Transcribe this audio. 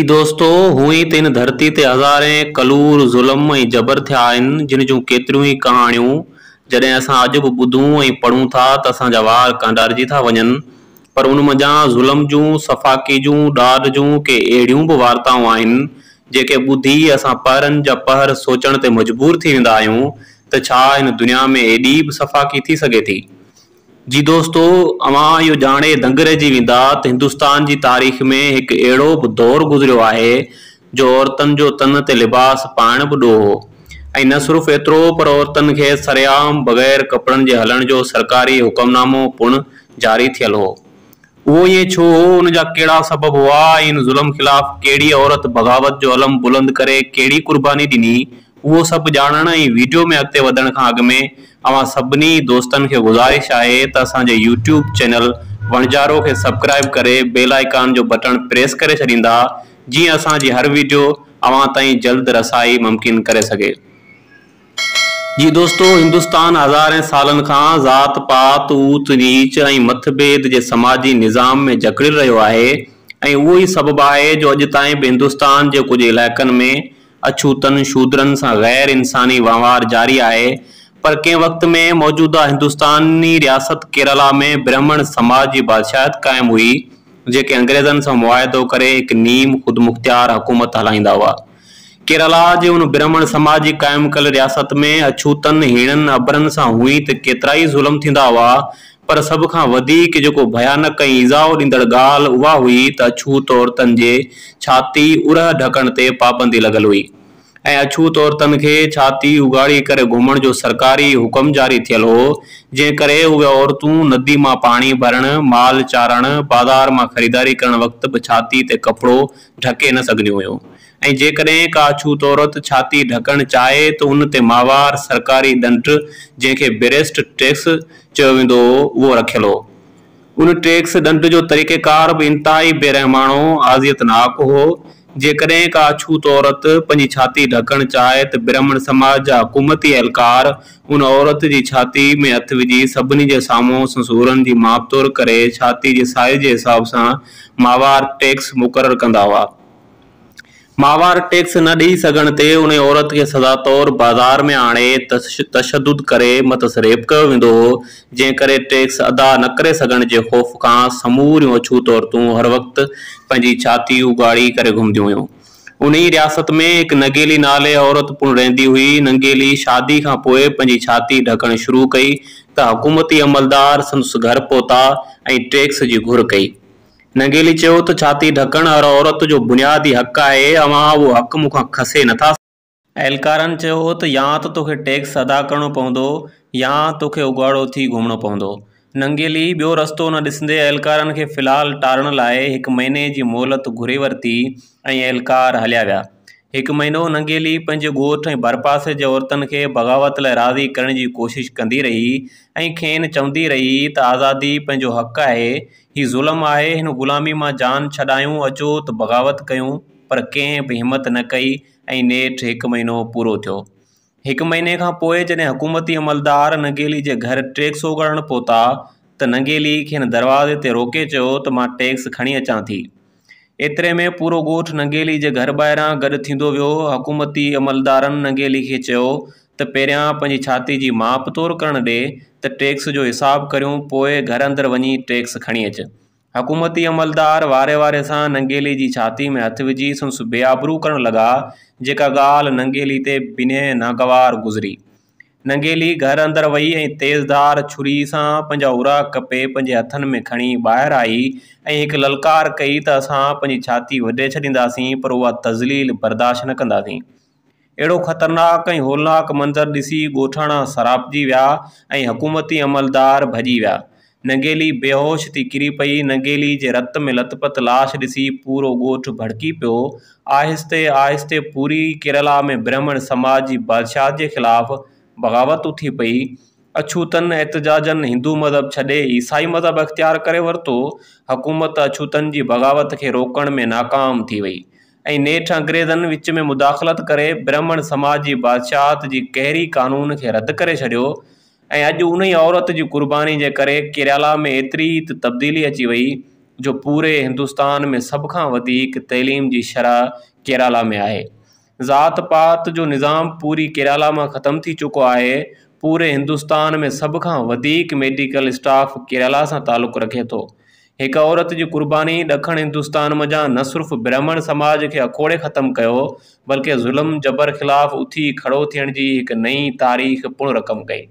جي دوستو! هونئن ته هن ڌرتي تي هزارين ڪلور ظلم ۽ جبر ٿيا آهن، جن جون ڪيتريون ئي ڪهاڻيون جڏهن اسان اڄ به ٻڌون ۽ پڙهون ٿا ته اسان جا وار ڪانڊارجي ٿا وڃن، پر ان منجهان ظلم جون، سفاڪي جون، ڏاڍ جون ڪي اهڙيون به وارتائون آهن، جيڪي ٻڌي اسان پهرن جا پهر سوچڻ تي مجبور ٿي ويندا آهيون ته ڇا هن دنيا ۾ ايڏي به سفاڪي ٿي سگهي ٿي؟ جي دوستو! اوهان اهو ڄاڻي دنگ رهجي ويندا ته هندستان جي تاريخ ۾ هڪ اهڙو به دور گذريو آهي جو عورتن جو تن تي لباس پائڻ به ڏوهه هو ۽ نه صرف ايترو پر عورتن کي سرعام بغير ڪپڙن جي هلڻ جو سرڪاري حڪمنامو پڻ جاري ٿيل هو. اهو ائين ڇو هو، ان جا ڪهڙا سبب هئا ۽ ان ظلم خلاف ڪهڙي عورت بغاوت جو علم بلند ڪري ڪهڙي قرباني ڏني، اهو سڀ ڄاڻڻ ۽ ويڊيو ۾ اڳتي وڌڻ کان اڳ ۾ اوهان سڀني دوستن کي گذارش آهي ته اسان جي يوٽيوب چينل وڻجارو کي سبڪرائيب ڪري بيل آئيڪان جو بٽڻ پريس ڪري ڇڏيندا جيئن اسان جي هر ويڊيو اوهان تائين جلد رسائي ممڪن ڪري سگهي. جي دوستو هندستان هزارين سالن کان ذات پات، اوچ نيچ ۽ مت ڀيد جي سماجي نظام ۾ جڪڙيل رهيو آهي ۽ اهو ئي سبب آهي جو اڄ تائين به هندستان جي ڪجهه علائقن ۾ اڇوتن، شودرن، سان غير انساني وهنوار جاري آهي پر ڪنهن وقت ۾ موجوده هندستاني رياست ڪيرالا ۾ برهمڻ سماج جي بادشاهت قائم هئي جيڪي انگريزن سان معاهدو ڪري هڪ نيم خودمختيار حڪومت هلائيندا هئا. ڪيرالا جي ان برهمڻ سماج جي قائم ڪيل رياست ۾ اڇوتن، هيڻن، اڀرن سان هونئن ته ڪيترائي ظلم ٿيندا هئا، پر سڀ کان وڌيڪ جيڪو ڀيانڪ ۽ ايذاء ڏيندڙ ڳالهه اها هئي ته اڇوت عورتن جي ڇاتي ارهه ڍڪڻ تي پابندي لڳل هئي ۽ اڇوت عورتن کي ڇاتي اگهاڙي ڪري گهمڻ جو سرڪاري حڪم جاري ٿيل هو، جنهن ڪري اهي عورتون ندي مان پاڻي ڀرڻ، مال چارڻ، بازار مان خريداري ڪرڻ وقت به ڇاتي تي ڪپڙو ڍڪي نه سگهنديون هيون. ۽ جيڪڏهن ڪا اڇوت عورت ڇاتي ڍڪڻ چاهي ته ان تي ماهوار سرڪاري ڏنڊ جنهن کي بريسٽ ٽيڪس چيو ويندو هو اهو رکيل هو. ان ٽيڪس ڏنڊ جو طريقيڪار به انتهائي بي رحماڻو اذيتناڪ هو. جيڪڏهن ڪا اڇوت عورت پنهنجي ڇاتي ڍڪڻ چاهي ته برهمڻ سماج جا حڪومتي اهلڪار ان عورت جي ڇاتي ۾ هٿ وجهي سڀني جي سامهون سندس ارهن جي ماپ تور ڪري ڇاتي جي سائيز جي حساب سان ماهوار ٽيڪس مقرر ڪندا هئا. ماهوار ٽيڪس نه ڏئي سگهڻ تي انهي عورت کي سزا طور بازار ۾ آڻي تشدد ڪري مٿس ريپ ڪيو ويندو هو، جنهن ڪري ٽيڪس ادا نه ڪري سگهڻ جي خوف کان سموريون اڇوت عورتون هر وقت پنهنجي ڇاتي اگهاڙي ڪري گهمنديون هيون. انهي رياست ۾ هڪ نگيلي نالي عورت پڻ رهندي هئي. نگيلي شادي کان پوء پنهنجي ڇاتي ڍڪڻ شروع ڪئي ته حڪومتي عملدار سندس گهر پهتا ۽ ٽيڪس جي گهر ڪئي. نگيلي چيو ته ڇاتي ڍڪڻ هر عورت جو بنيادي حق آهي، اوهان اهو حق مون کان کسي نٿا. اهلڪارن چيو ته يا ته توکي ٽيڪس ادا ڪرڻو پوندو يا توکي اگهاڙو ٿي گهمڻو پوندو. نگيلي ٻيو رستو نه ڏسندي اهلڪارن کي في الحال ٽارڻ لاء هڪ مهيني جي مهلت گهري ورتي ۽ اهلڪار هليا ويا. هڪ مهينو نگيلي پنهنجي ڳوٺ ۽ ڀرپاسي جي عورتن کي بغاوت لاء راضي ڪرڻ جي ڪوشش ڪندي رهي ۽ کين چوندي رهي ته آزادي پنهنجو حق آهي، هي ظلم آهي، هن غلامي مان جان ڇڏايون، اچو ته بغاوت ڪيون، پر ڪنهن به همت نه ڪئي ۽ نيٺ هڪ مهينو پورو ٿيو. هڪ مهيني کان پوء جڏهن حڪومتي عملدار نگيلي جي گهر ٽيڪس اوڳاڙڻ پهتا ته نگيلي کين دروازي تي روڪي چيو ته مان ٽيڪس کڻي اچان ٿي. ايتري ۾ پورو ڳوٺ ننگيلي جي گهر ٻاهران گڏ ٿيندو ويو. حڪومتي عملدارن ننگيلي کي چيو ته پهريان پنهنجي ڇاتي جي ماپ تور ڪرڻ ڏي ته ٽيڪس جو حساب ڪريون پوء گهر اندر وڃي ٽيڪس کڻي اچ. حڪومتي عملدار واري واري سان ننگيلي جي ڇاتي ۾ هٿ وجهي سندس بي آبرو ڪرڻ لڳا جيڪا ڳالهه ننگيلي تي بنهه ناگوار گذري. ننگيلي گهر اندر وئي ۽ تيز ڌار ڇري سان پنهنجا ارها ڪپي پنهنجي هٿن ۾ کڻي ٻاهر آئي ۽ هڪ للڪار ڪئي ته اسان پنهنجي ڇاتي وڍي ڇڏينداسين پر اها تذليل برداشت نه ڪنداسين. اهڙو خطرناڪ ۽ هولناڪ منظر ڏسي ڳوٺاڻا سراپجي ويا ۽ حڪومتي عملدار ڀڄي ويا. ننگيلي بيهوش ٿي ڪري پئي. ننگيلي جي رت ۾ لت پت لاش ڏسي پورو ڳوٺ ڀڙڪي پيو. آهستي آهستي پوري ڪيرالا ۾ برهمڻ سماج جي بادشاهت جي خلاف بغاوت اٿي پئي. اڇوتن احتجاجن هندو مذهب ڇڏي عيسائي مذهب اختيار ڪري ورتو. حڪومت اڇوتن جي بغاوت کي روڪڻ ۾ ناڪام ٿي وئي ۽ نيٺ انگريزن وچ ۾ مداخلت ڪري برهمڻ سماج جي بادشاهت جي قهري قانون کي رد ڪري ڇڏيو. ۽ اڄ انهي عورت جي قرباني جي ڪري ڪيرالا ۾ ايتري ته تبديلي اچي وئي جو پوري هندستان ۾ سڀ کان وڌيڪ تعليم جي شرح ڪيرالا ۾ آهي. ذات پات جو نظام پوري ڪيرالا مان ختم ٿي چڪو آهي. پوري هندستان ۾ سڀ کان وڌيڪ ميڊيڪل اسٽاف ڪيرالا سان تعلق رکي ٿو. هڪ عورت جي قرباني ڏکڻ هندستان منجهان نه صرف برهمڻ سماج کي اکوڙي ختم ڪيو بلڪه ظلم جبر خلاف اٿي کڙو ٿيڻ جي هڪ نئين تاريخ پڻ رقم ڪئي.